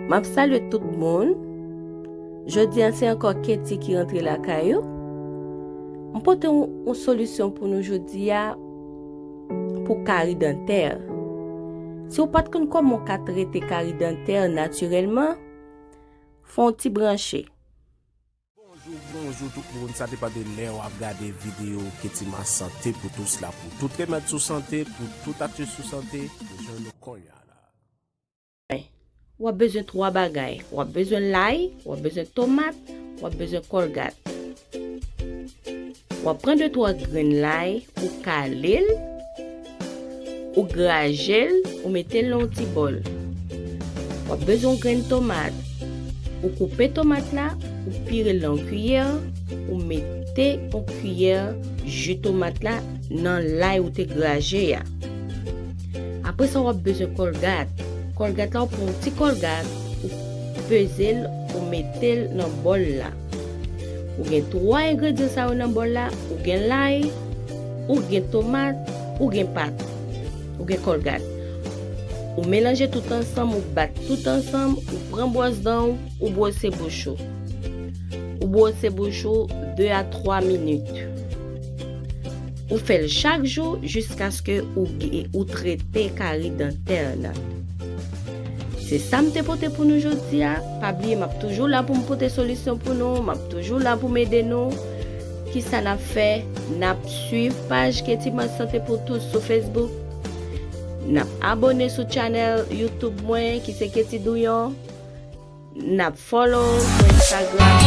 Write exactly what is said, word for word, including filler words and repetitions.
M ap salye tout moun. Jodi a se ankò Katie ki rantre lakay ou. M pote yon, yon solisyon pou nou jodi a pou kari dantè. Si w pa t konn kòman w ka trete kari dantè natirèlman, fè yon ti branche. Bonjou, bonjou tout moun, sa depann de lè w ap gade videyo. Katie Max Santé pou tous la, pou tout remèd sou sante, pou tout atis sou sante, jwenn nou kounye a la. W ap bezwen twa bagay. W ap bezwen lay, w ap bezwen tomat, w ap bezwen kòlgat. W ap pran de twa grenn lay, ou kale l, ou graje l, ou mete l nan yon ti bòl. W ap bezwen yon grenn tomat. Ou koupe tomat la, ou pire l nan yon kiyè, ou mete yon kiyè ji tomat la nan lay ou te graje a. Apre sa, w ap bezwen kòlgat. Kòlgat la, ou pran yon ti kòlgat, ou peze l, ou mete l nan bòl la. Ou gen twa engredyan sa yo nan bòl la, ou gen lay, ou gen tomat, ou gen pat, ou gen kòlgat. Ou melanje tout ansanm, ou bat tout ansanm, ou pran bwòs dan w, ou bwose bouch ou. Ou bwose bouch ou de a twa minit. Ou fè l chak jou jiskaske ou, ou trete kari dantè nan. Se sa m te pote pou nou jodi a. Pa bliye, m ap toujou la pou m pote solisyon pou nou. M ap toujou la pou m ede nou. Kisa n ap fè? N ap swiv paj Katie Max Santé pou tous sou Facebook. N ap abone sou channel YouTube mwen ki se Katie Douyon. N ap follow sou Instagram.